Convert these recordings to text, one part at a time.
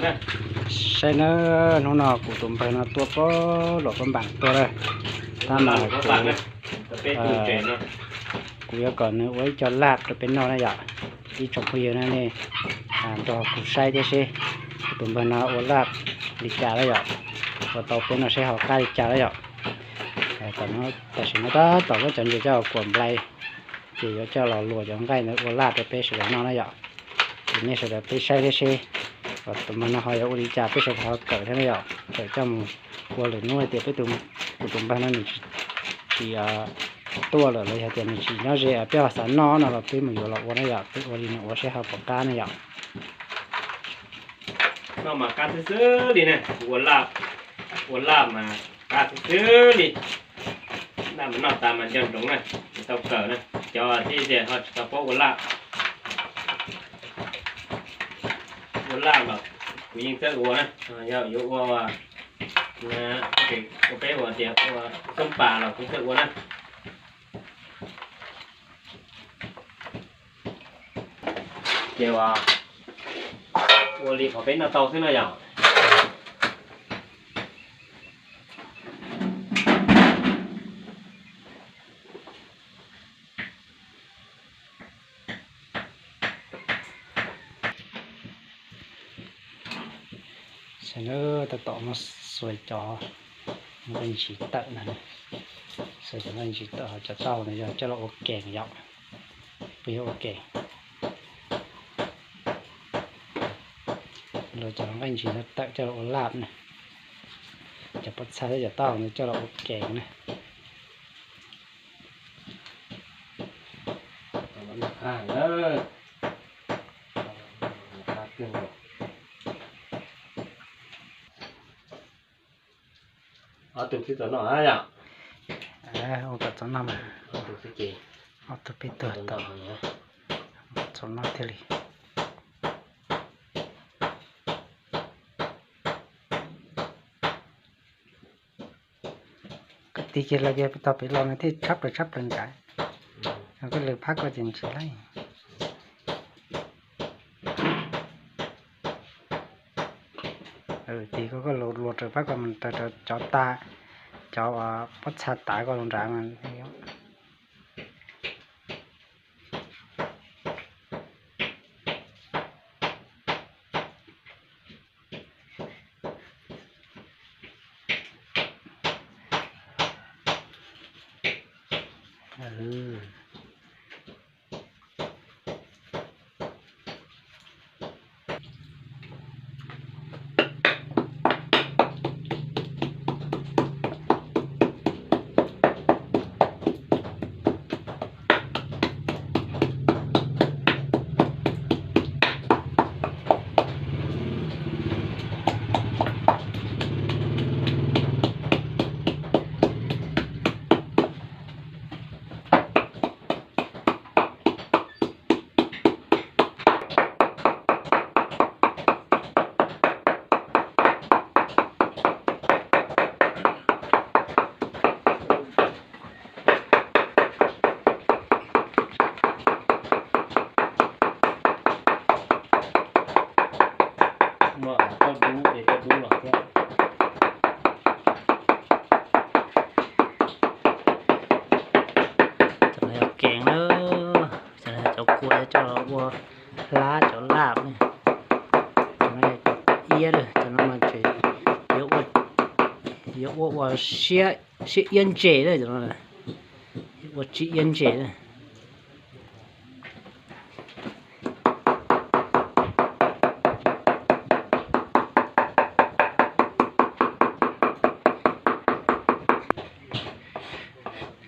Saib nawb, hnub no kuv tus npawg no tuaj pab luam pab npaam tuaj lawm. Tab mas kuv, kuv yuav kom nws ua ib co laj rau peb noj na yom. Ib tsoom phooj ywg na, nej nrog kuv saib thiab seb kuv tus npawg no ua laj li cas lawm yom, ua tau peb noj seb ho qab li cas lawm yom. Tam sim no tab tom muab cov ntses coj los kuam nplai, ces yuav coj los luas cov nqaij ntawd ua laj rau peb sawv daws noj na yom. Ces nej sawv daws peb saib thiab seb, tus npawg no ho yuav ua li cas, peb sawv daws ho kawm thiab na yom, kawm coj mus ua lwm hnub hais tias peb tus, kuv tus npawg no nws tsis, tsis tuaj lawm los yog tias nws tsis nyob ze peb ho xav noj no los peb mus yuav los ua na yom, peb ua li nws ua seb ho puas qab na yom. Noj mas qab xwb xwb li na, ua laj, ua laj mas qab xwb xwb li. Laj mas noj tas mas nco ntsoov na, tsis tau kawm na, cov tib tias ho tsis tau paub ua laj. Ua laj los kuv yeej txawj ua na, yog yuav ua, ua peb ua tias ua xoob pas los kuv txawj ua na. Ces ua li qhov peb noj tau xwb no yom. Saib nawb, tab tom muab xuas cov nqaij ntsis tawm no, xuas cov nqaij ntsis tawm, ho cov taub hau ntawd yog coj los ua keem yom, puas yog ua keem. Luas cov nqaij ntsis no tawm coj los ua laj na, cov pob txha thiab cov taub hau ntawd coj los ua keem na. Ob tug peb tug noj yom. Ua kom txaus noj mas. Ob tug peb tug tau, txaus noj thiaj li. Koj tig kiag los kiag tau pem los nws thiaj tshab plaws tshab plaws nrad. Koj lwm phab koj ces ntsis lawm. Tig koj, koj luas raws phab koj mus raws cov ta, cov pob txha tav koj los nrad mas. Cov no yog keem na, cov no yog cov kua coj los ua hlab cov laj ne. Cov no yog cov iab lawm, cov no mas tseem yuav ua, yuav ua ua siab, siab iab ntses lawm cov no, ua tsib iab ntses lawm.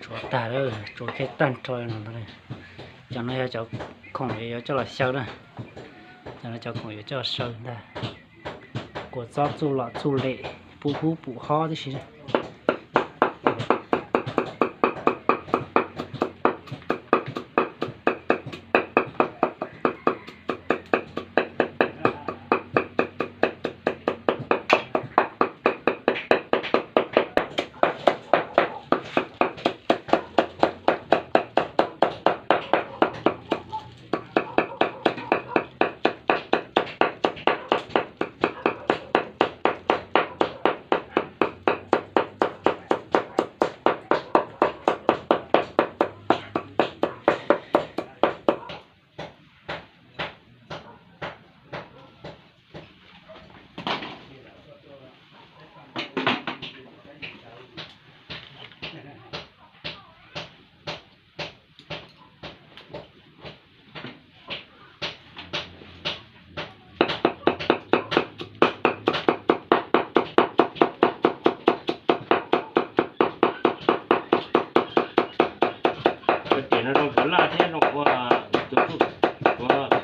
Tsuav tag lawm, tsuav kiag tag nrho no. Cov no yog cov khoom yuav coj los xyaw na. Cov no cov khoom yuav coj los xyaw ntag. Kua txob txuj lom txuj lem, pum hub pum hob tib si.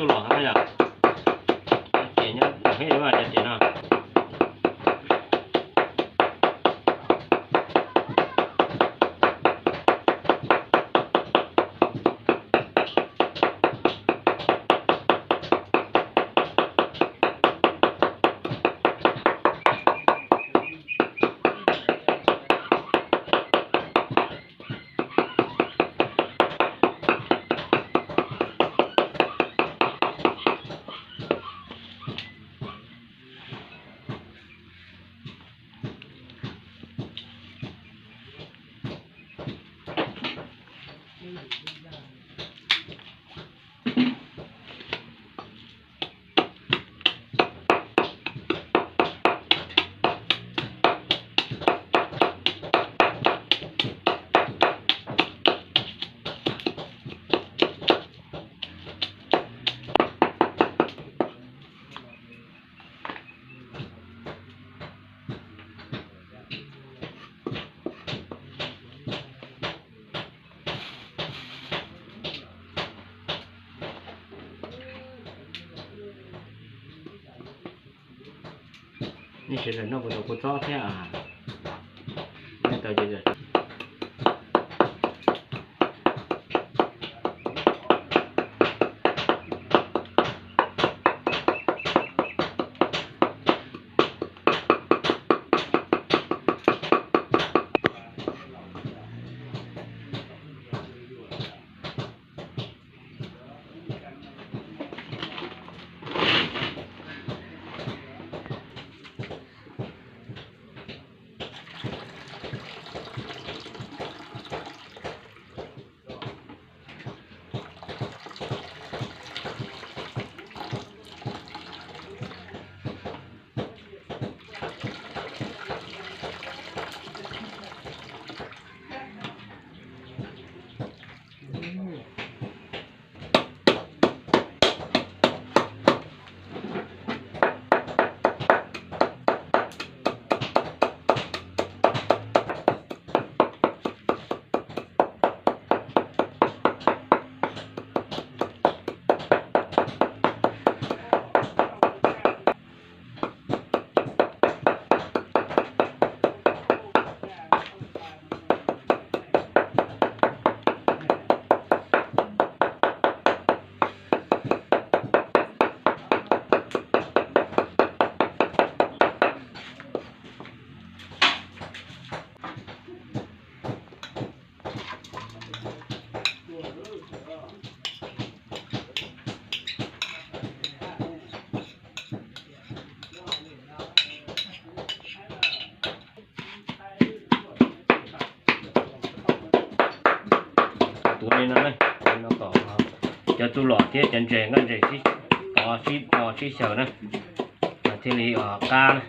Tuj los yom, ces nyob he cov tias no. Nej sawv daws noj puas tau kua txob thiab? Tuav li no na, no kom cov txuj lom thiab cov ntses, nkaj ntses tov sib to sib xyaw na, thiaj li qab na.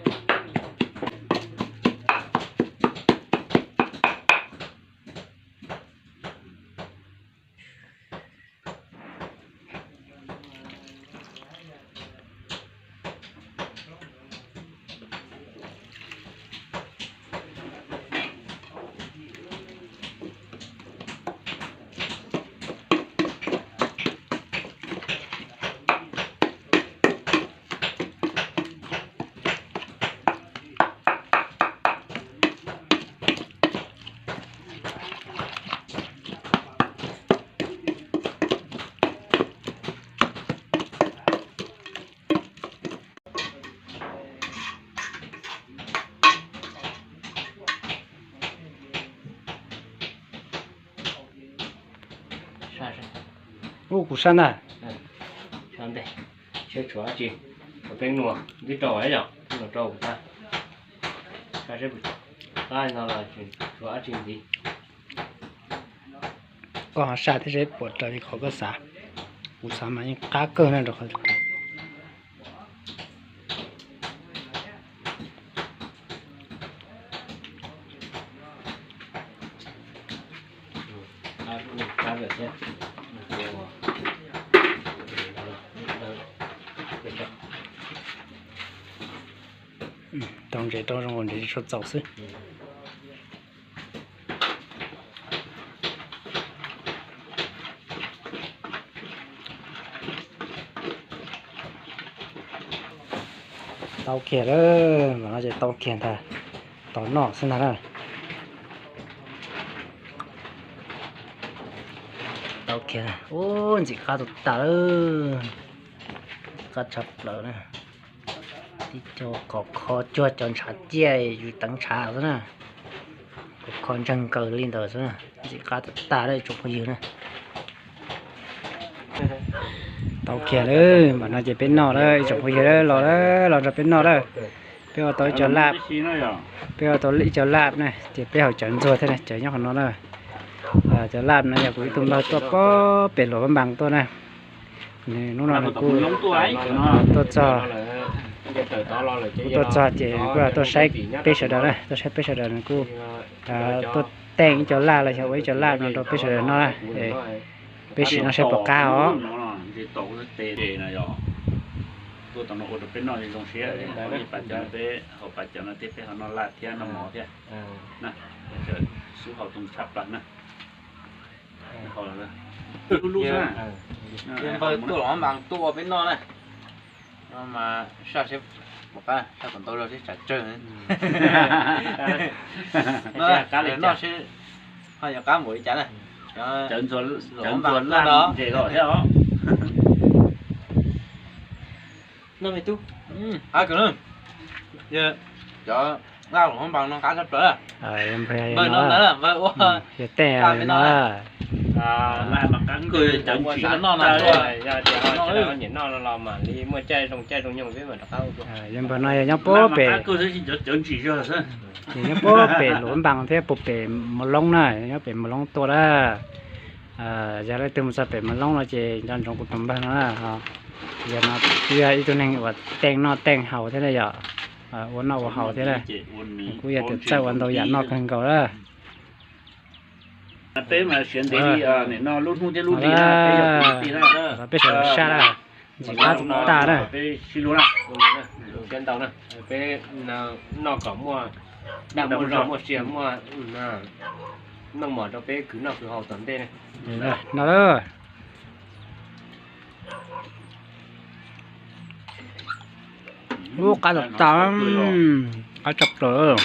Ub, kuv sab ntag. Sab ntej, seb tshuav dab tsi. Peb nua ntib rau yom, nua rau kuv tag. Sab seb, qab no los tshuav dab tsi ntxiv. Koj ho sab thiab seb puas raws li qhov koj xav. Kuv xav mas yeej qab kawg na rau qhov Tau ntses rau zoo, ntses tsis tshua txaus xwb. Tau kiag lawm, mas no ces tau kiag ntag, tos noj xwb ntag na. Tau kiag, ub, ntxim qab tag tag lawm, ntxim qab tshaj plaws na. Tib co khov kho cuag cov ntshav ciaj yus teev ntshav xwb na, khov kho ntseeg nkaws li ntawd xwb na, ntxim qab tag tag lawm tsoom phooj ywg na. Tau kiag lawm, mas no ces peb noj lawm, ib tsoom phooj ywg los lawm, los nrog peb noj lawm. Peb ua tau ib co laj, peb ua tau ib co laj na, ces peb haus cawv ntxuag thiab na, cawv nyob qhov no na. Cov laj no yog kuv ib tug npawg tuaj pem Luam Vaj Npas tuaj na. Nws hnub no nws kuj tuaj txog, kuj tuaj txog ces kuj tuaj saib peb sawv daws na, tuaj saib peb sawv daws nws kuj tuaj teej ib co laj los yog ua ib co laj no rau peb sawv daws noj na. Peb sim noj saib puas qab os. Tuaj tom no ua rau peb noj zoo siab, peb haus pas cawv no thiab peb ho noj laj thiab noj mov thiab. Xub haus tau tshaj plaws na. Lub lub xwb. Npawg tuaj los mas tuaj ua peb noj na. No mas saj seb, saj kom ntau zog seb tsam tsawg. Noj seb ho yuav qab npaum li cas na. Cawv ntxuag laj ntses los thiab os. Noj me tub. Qab kawg na. Cov laj Luam Vaj Npas no qab tshaj plaws. Npawg no ntawd, npawg ua, yog tej no. Npawg no yog nyob puag pem, nyob puag pem Luam Vaj Npas thiab puag pem Mos Loob na, nyob pem Mos Loob tuaj na. Yog leej twg mus txog pem Mos Loob no ces nco ntsoov kuv tus npawg no na. Yog no yog ib tug neeg uas teej noj teej haus thiab na yom, ua noj ua haus thiab na. Kuj yog tias txawj ua ntau yam noj kawg nkaus na. Peb mas siav ntev li, nim no lub hnub thiab lub hli na, peb yog kwv tij na, peb sawv daws saj na, ntxim qab tag na. Peb sib hlub na, siab ntau na, peb noj kom muaj dag muaj zog muaj sia muaj noj mov rau peb khwv noj khwv haus tom ntej na. No lawm. Ub, qab tag tag, qab tshaj plaws.